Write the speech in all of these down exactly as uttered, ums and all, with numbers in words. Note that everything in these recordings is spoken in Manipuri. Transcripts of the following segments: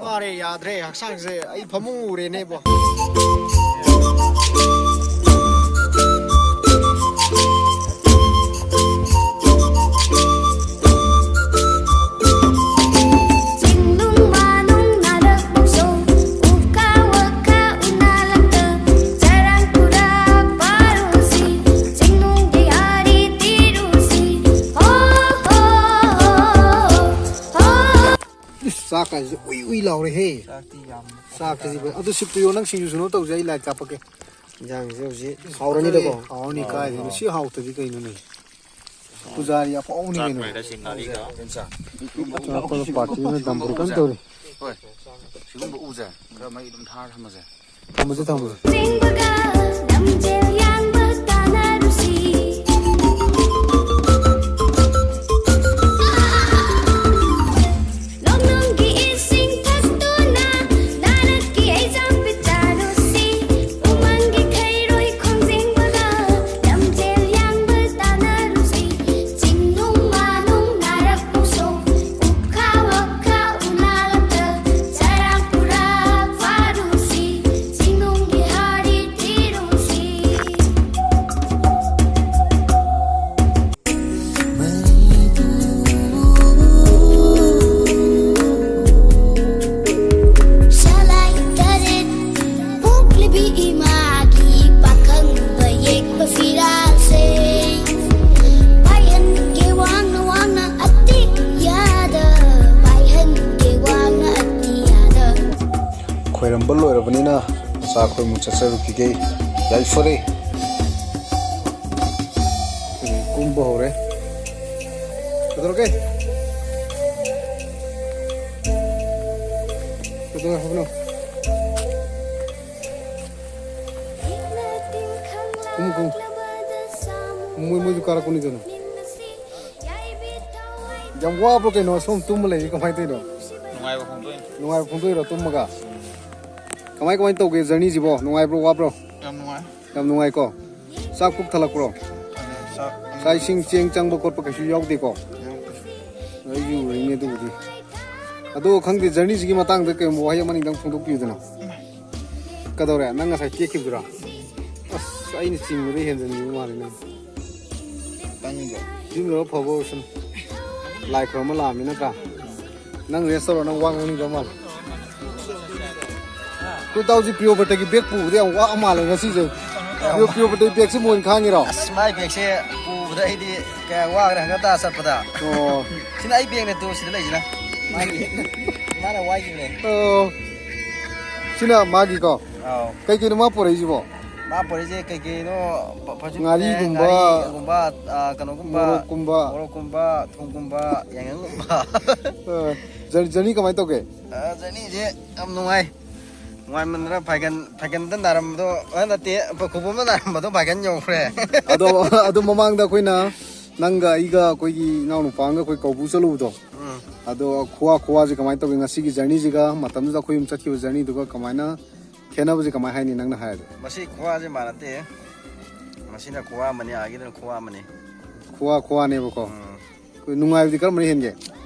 ꯋꯥꯔꯦ, ꯌꯥꯗ꯭ꯔꯦ, ꯍꯛꯆꯥꯡꯁꯦ ꯑꯩ ꯐꯃꯨꯡ ꯎꯔꯦꯅꯦꯕꯣ꯫ ꯆꯤꯡꯅꯨꯡ ꯃꯥꯅꯨꯡ ꯅꯥꯔꯛ ꯃꯨꯛꯁꯣ, ꯎꯈꯥ ꯋꯥꯈꯥ ꯎꯅꯥ ꯂꯛꯇ, ꯆꯔꯥꯡ ꯄꯨꯔꯥ ꯄꯥꯔꯨꯁꯤ, ꯆꯤꯡꯅꯨꯡꯒꯤ ꯍꯥꯔꯤ ꯇꯤꯔꯨꯁꯤ꯫ ꯍꯣ, ꯍꯣ, ꯍꯣ, ꯍꯣ꯫ ꯏꯁ, ꯆꯥꯛ ꯀꯥꯏꯁꯦ ꯎꯏ ꯎꯏ ꯂꯥꯎꯔꯦꯍꯦ꯫ ꯆꯥꯛꯇꯤ ꯌꯥꯝ ꯆꯥꯛꯀꯁꯤ ꯐꯖ-, ꯑꯗꯨ ꯁꯤꯞꯇꯨ ꯌꯣ, ꯅꯪ ꯁꯤꯡꯖꯨ ꯁꯨꯅꯕ ꯇꯧꯁꯦ, ꯑꯩ ꯂꯥꯏꯠ ꯀꯥꯞꯄꯛꯀꯦ꯫ ꯏꯟꯖꯥꯡꯁꯦ ꯍꯧꯖꯤꯛ ꯍꯥꯎꯔꯅꯤꯗꯀꯣ? ꯍꯥꯎꯔꯅꯤ, ꯀꯥꯏꯗꯩꯅꯣ? ꯁꯤ ꯍꯥꯎꯇꯗꯤ ꯀꯩꯅꯣꯅꯦ? ꯄꯨꯖꯥꯔꯤ ꯑꯐꯥꯎꯕꯅꯤ ꯀꯩꯅꯣ꯫ ꯆꯥꯛ ꯂꯣꯏꯔꯦ, ꯁꯤꯡꯒꯥꯔꯤꯒ꯫ ꯆꯥꯛꯄꯗ ꯄꯥꯔꯇꯤ ꯑꯃ ꯗꯝꯕꯨꯔ ꯀꯟꯅ ꯇꯧꯔꯤ꯫ ꯍꯣꯏ꯫ ꯁꯤꯒꯨꯝꯕ ꯎꯁꯦ ꯈꯔ ꯃꯩ ꯑꯗꯨꯝ ꯊꯥꯔ ꯊꯝꯃꯁꯦ꯫ ꯊꯝꯃꯁꯦ, ꯊꯝꯃꯁꯦ꯫ ꯆꯤꯡꯕꯒ ꯂꯝꯖꯦꯜ ꯌꯥꯡꯕ ꯇꯥꯟꯅꯔꯨꯁꯤ꯫ ꯅꯣꯡꯅꯨꯡꯒꯤ ꯏꯁꯤꯡ ꯊꯛꯇꯨꯅ ꯅꯥꯔꯛꯀꯤ ꯑꯦꯛꯖꯥꯝ ꯄꯤꯊꯔꯨꯁꯤ꯫ ꯎꯃꯪꯒꯤ ꯈꯩꯔꯣꯏ ꯈꯣꯡꯖꯤꯡꯕꯒ ꯂꯝꯖꯦꯜ ꯌꯥꯡꯕ ꯇꯥꯟꯅꯔꯨꯁꯤ꯫ ꯆꯤꯡꯅꯨꯡ ꯃꯥꯅꯨꯡ ꯅꯥꯔꯛ ꯃꯨꯁꯣꯛ ꯎꯈꯥ ꯋꯥꯈꯥ ꯎꯅꯥ ꯂꯛꯇ ꯆꯔꯥꯡ ꯄꯨꯔꯥ ꯐꯥꯔꯨꯁꯤ꯫ ꯆꯤꯡꯅꯨꯡꯒꯤ ꯍꯥꯔꯤ ꯊꯤꯔꯨꯁꯤ꯫ ꯁꯂꯥꯏ ꯇꯔꯦꯠ ꯄꯣꯛꯂꯤꯕꯤ ꯏꯃꯥꯒꯤ ꯄꯥꯈꯪꯕ ꯌꯦꯛꯄ ꯐꯤꯔꯥꯜꯁꯦ ꯄꯥꯏꯍꯟꯒꯦ ꯋꯥꯡꯅ ꯋꯥꯡꯅ ꯑꯇꯤꯌꯥꯗ, ꯄꯥꯏꯍꯟꯒꯦ ꯋꯥꯡꯅ ꯑꯇꯤꯌꯥꯗ꯫ ꯈꯣꯏꯔꯝꯕ ꯂꯣꯏꯔꯕꯅꯤꯅ ꯃꯆꯥ ꯑꯩꯈꯣꯏ ꯑꯃꯨꯛ ꯆꯠꯆꯔꯨꯈꯤꯒꯦ꯫ ꯌꯥꯏꯐꯔꯦ꯫ ꯎꯝ, ꯀꯨꯝꯕ ꯍꯧꯔꯦ꯫ ꯀꯩꯗꯧꯔꯒꯦ? ꯀꯩꯗꯧꯔꯦ ꯍꯥꯏꯕꯅꯣ? ꯀꯨꯝꯃꯨ, ꯀꯨꯝꯃꯨ꯫ ꯃꯣꯏ, ꯃꯣꯏꯁꯨ ꯀꯥꯔꯛꯄꯅꯤ ꯀꯩꯅꯣ꯫ ꯌꯥꯝ ꯋꯥꯕ꯭ꯔꯣ ꯀꯩꯅꯣ? ꯁꯣꯝ ꯇꯨꯝꯃ ꯂꯩꯔꯤ ꯀꯃꯥꯏꯅ ꯇꯧꯔꯤꯅꯣ? ꯅꯨꯡꯉꯥꯏꯕ ꯐꯣꯡꯗꯣꯛꯏꯅꯤ꯫ ꯅꯨꯡꯉꯥꯏꯕ ꯐꯣꯡꯗꯣꯛꯏꯔꯣ ꯇꯨꯝꯃꯒ? ꯀꯃꯥꯏ, ꯀꯃꯥꯏꯅ ꯇꯧꯒꯦ ꯖꯔꯅꯤꯁꯤꯕꯣ? ꯅꯨꯡꯉꯥꯏꯕ꯭ꯔꯣ, ꯋꯥꯕ꯭ꯔꯣ? ꯌꯥꯝ ꯅꯨꯡꯉꯥꯏ꯫ ꯌꯥꯝ ꯅꯨꯡꯉꯥꯏꯀꯣ? ꯆꯥꯛ ꯄꯨꯛ ꯊꯜꯂꯛꯄ꯭ꯔꯣ? ꯆꯥꯛ ꯆꯥꯛ ꯏꯁꯤꯡ ꯆꯦꯡ ꯆꯪꯕ ꯈꯣꯠꯄ ꯀꯩꯁꯨ ꯌꯥꯎꯗꯦꯀꯣ? ꯌꯥꯎꯗꯦ꯫ ꯑꯩꯁꯨ ꯎꯔꯤꯅꯦ ꯑꯗꯨꯕꯨꯗꯤ꯫ ꯑꯗꯣ ꯈꯪꯗꯦ, ꯖꯔꯅꯤꯁꯤꯒꯤ ꯃꯇꯥꯡꯗ ꯀꯩꯒꯨꯝꯕ ꯋꯥꯍꯩ ꯑꯃꯅꯤꯗꯪ ꯐꯣꯡꯗꯣꯛꯄꯤꯌꯨꯗꯅ꯫ ꯀꯗꯧꯔꯦ? ꯅꯪ ꯉꯁꯥꯏ ꯇꯦꯛꯈꯤꯕꯗꯨꯔꯣ? ꯑꯁ, ꯑꯩꯅ ꯆꯤꯡꯕꯗꯩ ꯍꯦꯟꯖꯟꯈꯤꯕ ꯃꯥꯜꯂꯦ ꯅꯪ꯫ ꯇꯟꯗ꯭ꯔꯣ? ꯌꯨꯝ ꯌꯧꯔ ꯐꯕ ꯑꯣꯏꯔꯁꯅꯨ꯫ ꯂꯥꯏ ꯈꯨꯔꯨꯝꯕ ꯂꯥꯛꯑꯝꯃꯤ ꯅꯠꯇ꯭ꯔꯥ? ꯅꯪ ꯔꯦꯁ ꯇꯧꯔꯣ, ꯅꯪ ꯋꯥ ꯉꯥꯡꯅꯤꯡꯗꯕ ꯃꯥꯜꯂꯦ꯫ ꯑꯩꯈꯣꯏ ꯏꯇꯥꯎꯁꯤ ꯄ꯭ꯔꯤꯌꯣꯕ꯭ꯔꯇꯒꯤ ꯕꯦꯒ ꯄꯨꯕꯗ ꯌꯥꯝ ꯋꯥ ꯃꯥꯜꯂꯦ ꯉꯁꯤꯁꯦ꯫ ꯄ꯭ꯔꯤꯌꯣ-, ꯄ꯭ꯔꯤꯌꯣꯕ꯭ꯔꯇꯒꯤ ꯕꯦꯒꯁꯤ ꯃꯣꯏꯅ ꯈꯥꯡꯉꯤꯔꯣ? ꯑꯁ, ꯃꯥꯏ ꯕꯦꯒꯁꯦ ꯄꯨꯕꯗ ꯑꯩꯗꯤ ꯀꯌꯥ ꯋꯥꯈ꯭ꯔꯦ, ꯍꯪꯒꯠ ꯍꯟꯗ ꯆꯠꯄꯗ꯫ ꯑꯣ꯫ ꯁꯤꯅ ꯑꯩ ꯕꯦꯒꯅꯦ ꯇꯨ, ꯁꯤꯗ ꯂꯩꯁꯤꯅ꯫ ꯃꯥꯒꯤ, ꯃꯥꯅ ꯋꯥꯏꯈꯤꯕꯅꯦ꯫ ꯑꯣ꯫ ꯁꯤꯅ ꯃꯥꯒꯤꯀꯣ? ꯑꯥꯎ꯫ ꯀꯩ ꯀꯩꯅꯣ ꯃꯥ ꯄꯨꯔꯛꯏꯁꯤꯕꯣ? ꯃꯥ ꯄꯨꯔꯛꯏꯁꯦ ꯀꯩ ꯀꯩꯅꯣ, ꯐ-, ꯐꯖꯨꯛꯅꯦ, ꯉꯥꯔꯤꯒꯨꯝꯕ꯫ ꯉꯥꯔꯤꯒꯨꯝꯕ, ꯑ, ꯀꯩꯅꯣꯒꯨꯝꯕ, ꯃꯣꯔꯣꯛꯀꯨꯝꯕ꯫ ꯃꯣꯔꯣꯛꯀꯨꯝꯕ, ꯊꯨꯝꯒꯨꯝꯕ, ꯌꯥꯏꯉꯪꯒꯨꯝꯕ꯫ ꯑ, ꯖꯔ-, ꯖꯔꯅꯤ ꯀꯃꯥꯏꯅ ꯇꯧꯒꯦ? ꯑ, ꯖꯔꯅꯤꯁꯦ ꯌꯥꯝ ꯅꯨꯡꯉꯥꯏ꯫ ꯅꯨꯡꯉꯥꯏꯃꯟꯗꯅ ꯐꯥꯏꯒꯟ, ꯐꯥꯏꯒꯟꯗ ꯅꯥꯔꯝꯕꯗꯣ, ꯑ, ꯅꯠꯇꯦ, ꯈꯨꯕꯣꯝꯗ ꯅꯥꯔꯝꯕꯗꯣ ꯐꯥꯏꯒꯟ ꯌꯧꯈ꯭ꯔꯦ꯫ ꯑꯗꯣ, ꯑꯗꯣ ꯃꯃꯥꯡꯗ ꯑꯩꯈꯣꯏꯅ ꯅꯪꯒ ꯑꯩꯒ ꯑꯩꯈꯣꯏꯒꯤ ꯏꯅꯥꯎꯅꯨꯄꯥ ꯑꯃꯒ ꯑꯩꯈꯣꯏ ꯀꯧꯕ꯭ꯔꯨ ꯆꯠꯂꯨꯕꯗꯣ, ꯎꯝ꯫ ꯑꯗꯣ ꯈꯨꯋꯥ, ꯈꯨꯋꯥꯁꯦ ꯀꯃꯥꯏꯅ ꯇꯧꯒꯦ? ꯉꯁꯤꯒꯤ ꯖꯔꯅꯤꯁꯤꯒ ꯃꯇꯝꯗꯨꯗ ꯑꯩꯈꯣꯏ ꯑꯍꯨꯝ ꯆꯠꯈꯤꯕ ꯖꯔꯅꯤꯗꯨꯒ ꯀꯃꯥꯏꯅ ꯈꯦꯠꯅꯕꯁꯦ ꯀꯃꯥꯏ ꯍꯥꯏꯅꯤ ꯅꯪꯅ ꯍꯥꯏꯔꯗꯤ? ꯃꯁꯤ ꯈꯨꯋꯥꯁꯦ ꯃꯥꯟꯅꯗꯦ꯫ ꯃꯁꯤꯅ ꯈꯨꯋꯥ ꯑꯃꯅꯤ, ꯑꯥꯒꯤꯗꯨꯅ ꯈꯨꯋꯥ ꯑꯃꯅꯤ꯫ ꯈꯨꯋꯥ ꯈꯨꯋꯥꯅꯦꯕꯀꯣ꯫ ꯎꯝ꯫ ꯑꯩꯈꯣꯏ ꯅꯨꯡꯉꯥꯏꯕꯗꯤ ꯀꯔꯝꯕꯅ ꯍꯦꯟꯒꯦ?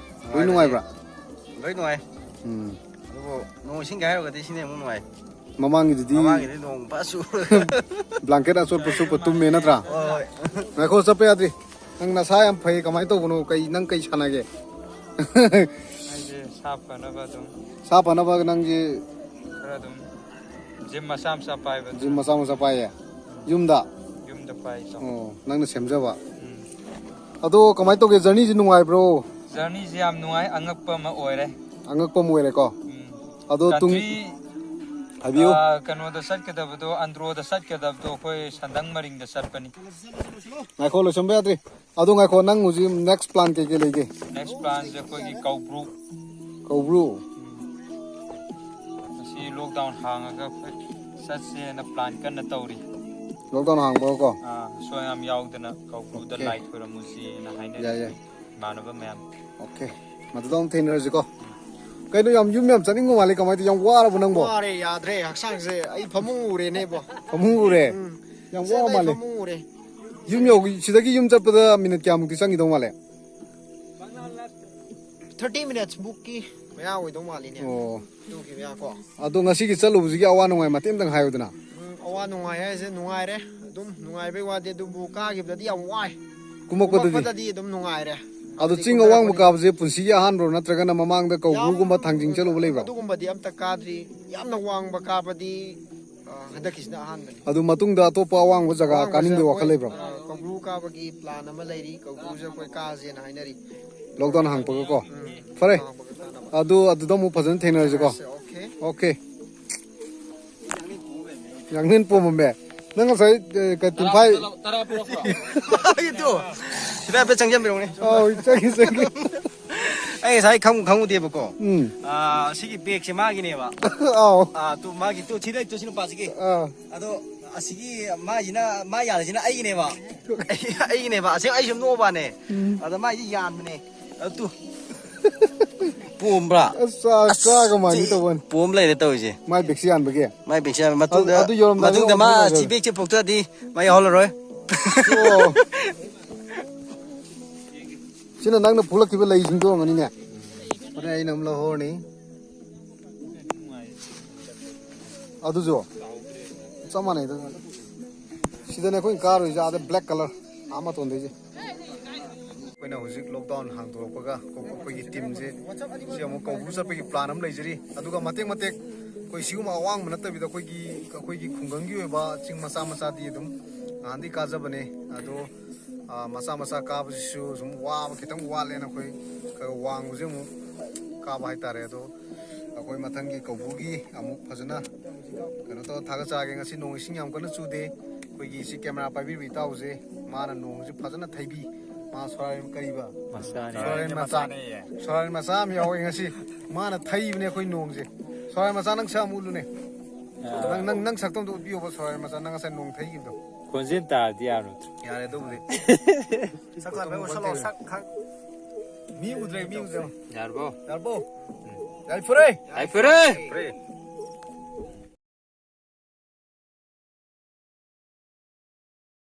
ꯂꯣꯏ ꯅꯨꯡꯉꯥꯏꯕ꯭ꯔꯥ? ꯂꯣꯏ ꯅꯨꯡꯉꯥꯏ꯫ ꯎꯝ꯫ ꯑꯗꯨꯕꯨ ꯅꯣꯡ ꯏꯁꯤꯡꯒꯤ ꯍꯥꯏꯔꯨꯔꯒꯗꯤ ꯁꯤꯅ ꯑꯃꯨꯛ ꯅꯨꯡꯉꯥꯏ꯫ ꯃꯃꯥꯡꯒꯤꯗꯨꯗꯤ ꯃꯃꯥꯡꯒꯤꯗꯤ ꯅꯣꯡ ꯐꯥ ꯆꯨ-, blanket ꯑꯆꯣꯠꯄ ꯁꯨꯞꯄ ꯇꯨꯝꯃꯦ ꯅꯠꯇ꯭ꯔꯥ? ꯍꯣꯏ, ꯍꯣꯏ꯫ ꯉꯥꯏꯈꯣ, ꯆꯠꯄ ꯌꯥꯗ꯭ꯔꯤ꯫ ꯅꯪ ꯅꯁꯥ ꯌꯥꯝ ꯐꯩ, ꯀꯃꯥꯏꯅ ꯇꯧꯕꯅꯣ? ꯀꯩ, ꯅꯪ ꯀꯩ ꯁꯥꯟꯅꯒꯦ? ꯑꯩꯁꯦ ꯁꯥ ꯐꯅꯕ ꯑꯗꯨꯝ ꯁꯥ ꯐꯅꯕ ꯅꯪꯁꯦ ꯈꯔ ꯑꯗꯨꯝ gym ꯃꯆꯥ ꯃꯆꯥ ꯄꯥꯏꯕ꯫ Gym ꯃꯆꯥ ꯃꯆꯥ ꯄꯥꯏꯌꯦ? ꯌꯨꯝꯗ? ꯌꯨꯝꯗ ꯄꯥꯏ, ꯏꯇꯥꯎ꯫ ꯑꯣ, ꯅꯪꯅ ꯁꯦꯝꯖꯕ? ꯎꯝ꯫ ꯑꯗꯣ ꯀꯃꯥꯏꯅ ꯇꯧꯒꯦ? ꯖꯔꯅꯤꯁꯦ ꯅꯨꯡꯉꯥꯏꯕ꯭ꯔꯣ? ꯖꯔꯅꯤꯁꯦ ꯌꯥꯝ ꯅꯨꯡꯉꯥꯏ, ꯑꯉꯛꯄ ꯑꯃ ꯑꯣꯏꯔꯦ꯫ ꯑꯉꯛꯄ ꯑꯃ ꯑꯣꯏꯔꯦꯀꯣ? ꯎꯝ꯫ ꯑꯗꯣ ꯇꯨꯡ-, country, ꯍꯥꯏꯕꯤꯌꯨ꯫ ꯑ, ꯀꯩꯅꯣꯗ ꯆꯠꯀꯗꯕꯗꯣ, ꯑꯟꯗ꯭ꯔꯣꯗ ꯆꯠꯀꯗꯕꯗꯣ ꯑꯩꯈꯣꯏ ꯁꯟꯗꯪ ꯃꯔꯤꯡꯗ ꯆꯠꯄꯅꯤ꯫ ꯉꯥꯏꯈꯣ, ꯂꯣꯏꯁꯟꯕ ꯌꯥꯗ꯭ꯔꯤ꯫ ꯑꯗꯣ ꯉꯥꯏꯈꯣ, ꯅꯪ ꯍꯧꯖꯤꯛ next plan ꯀꯩ ꯀꯩ ꯂꯩꯒꯦ? Next planꯁꯦ ꯑꯩꯈꯣꯏꯒꯤ ꯀꯧꯕ꯭ꯔꯨ꯫ ꯀꯧꯕ꯭ꯔꯨ? ꯎꯝ꯫ ꯉꯁꯤ lockdown ꯍꯥꯡꯉꯒ ꯑꯩꯈꯣꯏ ꯆꯠꯁꯦꯅ plan ꯀꯟꯅ ꯇꯧꯔꯤ꯫ Lockdown ꯍꯥꯡꯕꯒꯀꯣ? ꯑꯥ, ꯑꯁꯣꯏ ꯑꯉꯥꯝ ꯌꯥꯎꯗꯅ ꯀꯧꯕ꯭ꯔꯨꯗ okay꯫ ꯂꯥꯏ ꯈꯣꯏꯔꯝꯃꯨꯁꯦꯅ ꯍꯥꯏꯅꯔꯤ ꯌꯥꯏ, ꯌꯥꯏ꯫ ꯏꯃꯥꯟꯅꯕ ꯃꯌꯥꯝ꯫ Okay꯫ ꯃꯗꯨꯗ ꯑꯃꯨꯛ ꯊꯦꯡꯅꯔꯁꯤꯀꯣ꯫ ꯀꯩꯅꯣ, ꯌꯥꯝ ꯌꯨꯝ ꯌꯥꯝ ꯆꯠꯅꯤꯡꯕ ꯃꯥꯜꯂꯦ, ꯀꯃꯥꯏꯅ ꯇꯧ-, ꯌꯥꯝ ꯋꯥꯔꯕꯣ ꯅꯪꯕꯣ? ꯋꯥꯔꯦ, ꯌꯥꯗ꯭ꯔꯦ ꯍꯛꯆꯥꯡꯁꯦ, ꯑꯩ ꯐꯃꯨꯡ ꯎꯔꯦꯅꯦꯕꯣ꯫ ꯐꯃꯨꯡ ꯎꯔꯦ? ꯎꯝ꯫ ꯌꯥꯝ ꯋꯥꯕ ꯆꯠꯂꯦ, ꯃꯥꯜꯂꯦ꯫ ꯐꯃꯨꯡ ꯎꯔꯦ꯫ ꯌꯨꯝ ꯌꯧ-, ꯁꯤꯗꯒꯤ ꯌꯨꯝ ꯆꯠꯄꯗ minute ꯀꯌꯥꯃꯨꯛꯇꯤ ꯆꯪꯈꯤꯗꯧ ꯃꯥꯜꯂꯦ? Thirty minutes ꯃꯨꯛꯀꯤ ꯃꯌꯥ ꯑꯣꯏꯗꯧ ꯃꯥꯜꯂꯤꯅꯦ꯫ ꯑꯣ꯫ ꯑꯗꯨꯒꯤ ꯃꯌꯥ ꯀꯣ꯫ ꯑꯗꯣ ꯉꯁꯤꯒꯤ ꯆꯠꯂꯨꯕꯁꯤꯒꯤ ꯑꯋꯥ ꯅꯨꯡꯉꯥꯏ ꯃꯇꯦꯛ ꯑꯝꯇꯪ ꯍꯥꯏꯌꯨꯗꯅ꯫ ꯎꯝ, ꯑꯋꯥ ꯅꯨꯡꯉꯥꯏ ꯍꯥꯏꯁꯦ ꯅꯨꯡꯉꯥꯏꯔꯦ꯫ ꯑꯗꯨꯝ ꯅꯨꯡꯉꯥꯏꯕꯩ ꯋꯥꯗꯤ, ꯑꯗꯨꯕꯨ ꯀꯥꯈꯤꯕꯗꯗꯤ ꯌꯥꯝ ꯋꯥꯏ꯫ ꯀꯨꯝꯃꯛꯄꯗꯗꯤ? ꯀꯨꯝꯃꯛꯄꯗꯗꯤ ꯑꯗꯨꯝ ꯅꯨꯡꯉꯥꯏꯔꯦ꯫ ꯑꯗꯣ ꯍꯥꯏꯗꯤ ꯆꯤꯡ ꯑꯋꯥꯡꯕ ꯀꯨꯝꯊꯔꯛꯄꯅꯤꯅ ꯀꯥꯕꯁꯦ ꯄꯨꯟꯁꯤꯒꯤ ꯑꯍꯥꯟꯕꯔꯣ, ꯅꯠꯇ꯭ꯔꯒꯅ ꯃꯃꯥꯡꯗ ꯀꯧꯕ꯭ꯔꯨꯒꯨꯝꯕ ꯌꯥꯝ-, ꯊꯥꯡꯖꯤꯡ ꯆꯠꯂꯨꯕ ꯂꯩꯕ꯭ꯔꯣ? ꯑꯗꯨꯒꯨꯝꯕꯗꯤ ꯑꯝꯇ ꯀꯥꯗ꯭ꯔꯤ꯫ ꯌꯥꯝꯅ ꯋꯥꯡꯕ ꯀꯥꯕꯗꯤ, ꯑ, ꯍꯟꯗꯛꯀꯤꯁꯤꯅ ꯑꯍꯥꯟꯕꯅꯤ꯫ ꯑꯗꯨ ꯃꯇꯨꯡꯗ ꯑꯇꯣꯞꯄ ꯑꯋꯥꯡꯕ ꯖꯒꯥ ꯑꯋꯥꯡꯕꯁꯦ ꯀꯥꯅꯤꯡꯕꯒꯤ ꯋꯥꯈꯜ ꯑꯩꯈꯣꯏ, ꯂꯩꯕ꯭ꯔꯣ? ꯑ, ꯀꯧꯕ꯭ꯔꯨ ꯀꯥꯕꯒꯤ plan ꯑꯃ ꯂꯩꯔꯤ, ꯀꯧꯕ꯭ꯔꯨꯁꯦ ꯑꯩꯈꯣꯏ ꯀꯥꯁꯦꯅ ꯍꯥꯏꯅꯔꯤ꯫ Lockdown ꯍꯥꯡꯄꯒꯀꯣ? ꯎꯝ, ꯐꯔꯦ꯫ ꯍꯥꯡꯄꯒ ꯀꯥꯅꯕ꯫ ꯑꯗꯨ, ꯑꯗꯨꯗ ꯑꯃꯨꯛ ꯐꯖꯅ ꯊꯦꯡꯅꯔꯁꯤꯀꯣ? ꯊꯦꯡꯅꯔꯁꯦ, okay꯫ Okay꯫ ꯌꯥꯡꯂꯦꯟ ꯄꯣꯝꯃꯝꯃꯦ꯫ ꯅꯪ ꯉꯁꯥꯏ, ꯑ, ꯀ-, ꯇꯤꯝꯐꯥꯏ ꯇꯔꯥ ꯄꯨꯔꯛꯄ꯭ꯔꯣ? ꯏꯇꯣ, ꯁꯤꯗ ꯍꯥꯏꯐꯦꯠ ꯆꯪꯖꯟꯕꯤꯔꯛꯎꯅꯦ꯫ ꯑꯧ, ꯆꯪꯉꯤ, ꯆꯪꯉꯤ꯫ ꯑꯩ ꯉꯁꯥꯏ ꯈꯪ-, ꯈꯪꯉꯨꯗꯦꯕꯀꯣ꯫ ꯎꯝ꯫ ꯑꯥ, ꯁꯤꯒꯤ bagꯁꯦ ꯃꯥꯒꯤꯅꯦꯕ꯫ ꯑꯧ꯫ ꯑꯥ, ꯇꯨ, ꯃꯥꯒꯤ, ꯇꯨ, ꯁꯤꯗ, ꯇꯨ, ꯁꯤ ꯅꯨꯄꯥꯁꯤꯒꯤ꯫ ꯑꯥ꯫ ꯑꯗꯣ ꯑꯁꯤꯒꯤ ꯃꯥꯏꯁꯤꯅ, ꯃꯥꯏ ꯌꯥꯜꯂꯤꯁꯤꯅ ꯑꯩꯒꯤꯅꯦꯕ꯫ ꯑꯩꯒꯤꯅꯦꯕ꯫ ꯑꯁꯦꯡ ꯑꯩ ꯁꯨꯝ ꯅꯣꯛꯑꯕꯅꯦ꯫ ꯎꯝ꯫ ꯑꯗ ꯃꯥꯏꯁꯤ ꯌꯥꯟꯕꯅꯦ꯫ ꯑꯗꯨ ꯇꯨ꯫ ꯄꯣꯝꯕ꯭ꯔꯥ? ꯑꯁ, ꯆꯥ-, ꯑꯁ, ꯆꯥꯒ ꯃꯥꯟꯒꯦ ꯁꯤ ꯇꯧꯕꯅꯤ꯫ ꯄꯣꯝ ꯂꯩꯔꯦ ꯇꯧꯔꯤꯁꯦ꯫ ꯃꯥꯏ bagꯁꯦ ꯌꯥꯟꯕꯒꯤ? ꯃꯥꯏ bagꯁꯦ ꯌꯥꯟꯕ꯫ ꯃꯇꯨꯡꯗ, ꯑꯗꯨ, ꯑꯗꯨ ꯌꯧꯔꯝꯗꯥꯏꯗ ꯃꯇꯨꯡꯗ ꯑꯃꯨꯛ ꯃꯥ ꯊꯣꯛꯅꯖꯔꯦ꯫ ꯁꯤ bagꯁꯦ ꯄꯨꯊꯣꯛꯇ꯭ꯔꯗꯤ ꯃꯥ ꯌꯥꯎꯍꯜꯂꯔꯣꯏ꯫ ꯑꯣ꯫ ꯁꯤꯅ ꯅꯪꯅ ꯐꯨꯂꯛꯈꯤꯕ ꯂꯩꯁꯤꯡꯗꯣ ꯑꯣꯏꯔꯝꯒꯅꯤꯅꯦ꯫ ꯍꯣꯔꯦꯟ ꯑꯩꯅ ꯑꯃ ꯂꯧꯍꯧꯔꯅꯤ꯫ ꯑꯗꯨꯁꯨ ꯆꯞ ꯃꯥꯟꯅꯩꯗ꯫ ꯁꯤꯗꯅꯦ ꯑꯩꯈꯣꯏꯅ ꯀꯥꯔꯨꯏꯁꯦ, ꯑꯥꯗ black colour, ꯑꯥ ꯃꯇꯣꯟꯗꯩꯁꯦ꯫ ꯑꯩꯈꯣꯏꯅ ꯍꯧꯖꯤꯛ lockdown ꯍꯥꯡꯗꯣꯔꯛꯄꯒ ꯑꯩꯈꯣꯏꯒꯤ teamꯁꯦ ꯁꯤ ꯑꯃꯨꯛ ꯀꯧꯕ꯭ꯔꯨ ꯆꯠꯄꯒꯤ plan ꯑꯃ ꯂꯩꯖꯔꯤ꯫ ꯑꯗꯨꯒ ꯃꯇꯦꯛ ꯃꯇꯦꯛ ꯑꯩꯈꯣꯏ ꯁꯤꯒꯨꯝꯕ ꯑꯋꯥꯡꯕ ꯅꯠꯇꯕꯤꯗ ꯑꯩꯈꯣꯏꯒꯤ, ꯑꯩꯈꯣꯏꯒꯤ ꯈꯨꯡꯒꯪꯒꯤ ꯑꯣꯏꯕ ꯆꯤꯡ ꯃꯆꯥ ꯃꯆꯥꯗꯤ ꯑꯗꯨꯝ ꯅꯍꯥꯟꯗꯩ ꯀꯥꯖꯕꯅꯦ꯫ ꯑꯗꯣ, ꯑ, ꯃꯆꯥ ꯃꯆꯥ ꯀꯥꯕꯁꯤꯁꯨ ꯁꯨꯝ ꯋꯥꯕ ꯈꯤꯇꯪ ꯋꯥꯠꯂꯦꯅ ꯑꯩꯈꯣꯏ ꯈꯔ ꯋꯥꯡꯕꯁꯦ ꯑꯃꯨꯛ ꯀꯥꯕ ꯍꯥꯏꯇꯥꯔꯦ꯫ ꯑꯗꯣ ꯑꯩꯈꯣꯏ ꯃꯊꯪꯒꯤ ꯀꯧꯕ꯭ꯔꯨꯒꯤ ꯑꯃꯨꯛ ꯐꯖꯅ ꯀꯩꯅꯣ ꯇꯧꯔ ꯊꯥꯒꯠꯆꯔꯒꯦ꯫ ꯉꯁꯤ ꯅꯣꯡ ꯏꯁꯤꯡ ꯌꯥꯝ ꯀꯟꯅ ꯆꯨꯗꯦ꯫ ꯑꯩꯈꯣꯏꯒꯤ ꯁꯤ camera ꯄꯥꯏꯕꯤꯕ ꯏꯇꯥꯎꯁꯦ, ꯃꯥꯅ ꯅꯣꯡꯁꯤ ꯐꯖꯅ ꯊꯩꯕꯤ꯫ ꯃꯥ ꯁꯣꯔꯥꯔꯦꯟ ꯀꯔꯤꯕ? ꯃꯆꯥꯅꯦ꯫ ꯁꯣꯔꯥꯔꯦꯟ ꯃꯆꯥ꯫ ꯃꯆꯥꯅꯦꯌꯦ꯫ ꯁꯣꯔꯥꯔꯦꯟ ꯃꯆꯥ ꯑꯃ ꯌꯥꯎꯋꯦ ꯉꯁꯤ꯫ ꯃꯥꯅ ꯊꯩꯕꯅꯦ ꯑꯩꯈꯣꯏ ꯅꯣꯡꯁꯦ꯫ ꯁꯣꯔꯥꯔꯦꯟ ꯃꯆꯥ, ꯅꯪ ꯁꯛ ꯑꯃꯨꯛ ꯎꯠꯂꯨꯅꯦ꯫ ꯑꯥ꯫ ꯅꯪ, ꯅꯪ, ꯅꯪ ꯁꯛꯇꯣ ꯑꯝꯇ ꯎꯠꯄꯤꯌꯣꯕ, ꯁꯣꯔꯥꯔꯦꯟ ꯃꯆꯥ, ꯅꯪ ꯉꯁꯥꯏ ꯅꯣꯡ ꯊꯩꯈꯤꯕꯗꯣ꯫ ꯈꯣꯟꯖꯦꯜ ꯇꯥꯔꯗꯤ ꯌꯥꯔꯣꯏꯗ꯭ꯔꯣ? ꯌꯥꯔꯦ ꯑꯗꯨꯕꯨꯗꯤ꯫ ꯁꯛ ꯈꯔ ꯎꯠꯁꯜꯂꯣ, ꯁꯛ ꯈꯔ꯫ ꯃꯤ ꯎꯗ꯭ꯔꯦ, ꯃꯤ ꯎꯗ꯭ꯔꯦ꯫ ꯌꯥꯔꯕꯣ? ꯌꯥꯔꯕꯣ? ꯎꯝ꯫ ꯌꯥꯏꯐꯔꯦ! ꯌꯥꯏꯐꯔꯦ!